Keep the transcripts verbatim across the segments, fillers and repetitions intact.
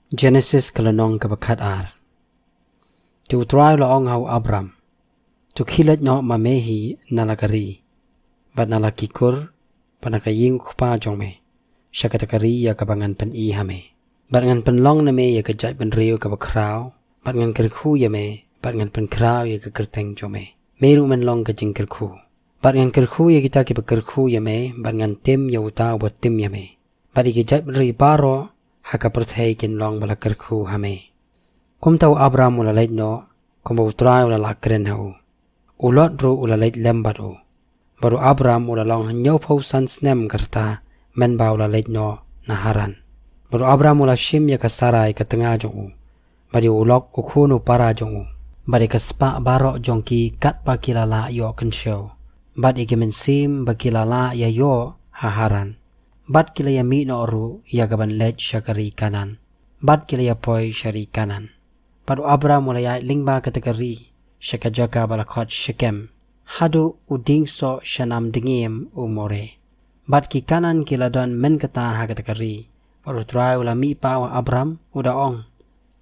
Genesis ka lynnong kaba khat ar. Te U Trai u la ong ha u Abram, to khie leit noh ma me hi na la ka ri, bad na la ki kur, bad na ka ïing u kpa jong me, sha kata ka ri ïa kaba ngan pyni ha me. Bad ngan pynlong na me ïa ka jaitbynriew kaba khraw, bad ngan kyrkhu ïa me, bad ngan pynkhraw ïa ka kyrteng jong me. Me ruh men long ka jingkyrkhu. Bad ngan kyrkhu ïa kita kiba kyrkhu ïa me, bad ngan tim ïa uta uba tim ïa me. Bad ïa ki jaitbynriew baroh ha ka pyrthei kin long ba la kyrkhu ha me. Kumta u Abram u la leit noh, kumba U Trai u la lah kren ha u. U Lot ruh u la leit lem bad u. Bad u Abram u la long hynñiewphew san snem ka rta, mynba u la leit noh na Haran. Bad u Abram u la shim ïa ka Sarai ka tnga jong u, bad ïa u Lot u khun u para jong u, bad ïa ka spah baroh jong ki katba ki la lah ïoh kynshew, bad ïa ki mynsiem ba ki la lah ïa ïoh ha Haran. Bad ki la ïa mih noh ruh ïa kaban leit sha ka ri Kanaan. Bad ki la ïa poi sha ri Kanaan. Bad u Abram u la ïaid lyngba kata ka ri, sha ka jaka ba la khot Shekem, haduh u dieng soh sha nam dngiem u More. Bad ki Kanaan ki la don mynta ha kata ka ri. Bad U Trai u la mih paw ha u Abram, u da ong,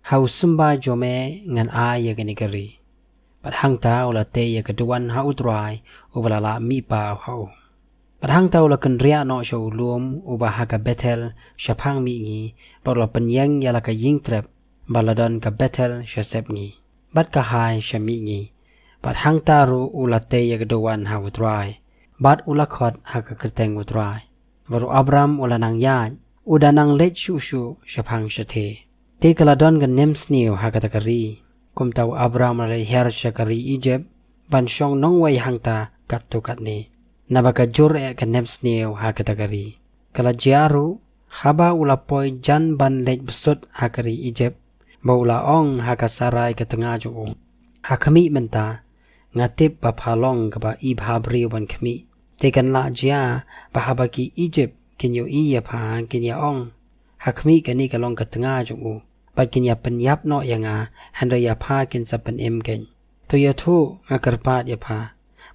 ha u symbai jong me ngan ai ïa kane ka ri. Bad hangta u la tei ïa ka duwan ha U Trai, uba la lah mih paw ha u. Bad hangta u la kynriah noh sha u lum uba ha ka Bethel shaphang mihngi, bad u la pynïeng ïa la ka ïing trep, ba la don ka Bethel sha sepngi, bad ka Hai sha mihngi. Bad hangta ruh u la tei ïa ka duwan ha U Trai, bad u la khot ha ka kyrteng U Trai. Bad u Abram u la nang ïaid, u da nang leit shuh shuh shaphang shathie. Te ka la don ka nemsniew ha kata ka ri. Kumta u Abram u la leit hiar sha ka ri Ijipt, ban shong nongwei hangta katto katne, naba ka jur eh ka nemsniew ha kata ka ri. Ka la jia ruh, haba u la poi jan ban leit bsut ha ka ri Ijipt, ba u la ong ha ka Sarai ka tnga jong u, ha khmih mynta, nga tip ba pha long kaba i bhabriew ban khmih. Te kan lah jia ba haba ki Ijipt kin ïohi ïa pha, kin ïa ong, ha khmih, kane ka long ka tnga jong u, bad kin ïa pynïap noh ïa nga, hynrei ïa pha kin sa pynim keiñ. To ïathuh, nga kyrpad ïa pha,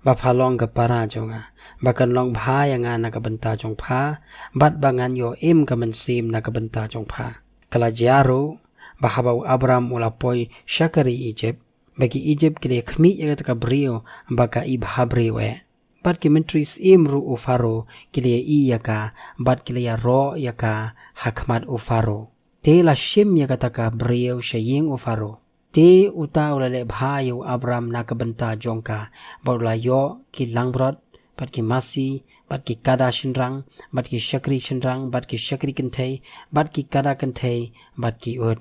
ba pha long ka para jong nga, ba kan long bha ïa nga na ka bynta jong pha, bad ba ngan ïoh im ka mynsiem na ka bynta jong pha. Ka la jia ruh, ba haba u Abram u la poi sha ka ri Ijipt, ba ki Ijipt ki la ïa khmih ïa kata ka briew ba ka i bhabriew eh. Bad ki myntri syiem ruh u Pharaoh ki la ïohi ïa ka, bad ki la ïaroh ïa ka ha khmat u Pharaoh. Te la shim ïa kata ka briew sha ïing u Pharaoh. Te uta u la leh bha ïa u Abram na ka bynta jong ka, bad u la ïoh ki langbrot, bad ki masi, bad ki kada shynrang, bad ki shakri shynrang, bad ki shakri kynthei, bad ki kada kynthei, bad ki ut.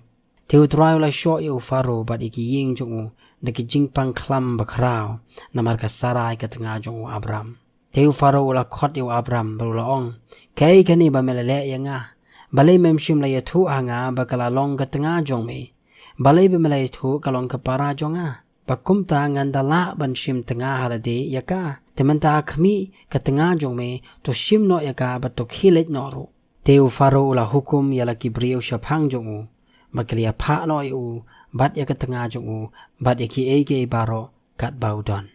Te U Trai u la shoh ïa u Pharaoh bad ïa ki ïing jong u da ki jingpang khlam bakhraw, namar ka Sarai ka tnga jong u Abram. Te u Pharaoh u la khot ïa u Abram bad u la ong, kaei kane ba me la leh ïa nga? Balei mem shym la ïathuh ha nga ba ka la long ka tnga jong me? Balei ba me la ïathuh ka long ka para jong nga? Ba kumta ngan da lah ban shim tnga ha lade ïa ka. Te mynta ha khmih, ka tnga jong me, to shim noh ïa ka bad to khie leit noh ruh. Te u Pharaoh u la hukum ïa la ki briew shaphang jong u ba ki la ïa phah noh ïa u bad ïa ka tnga jong u bad ïa kiei kiei baroh katba u don.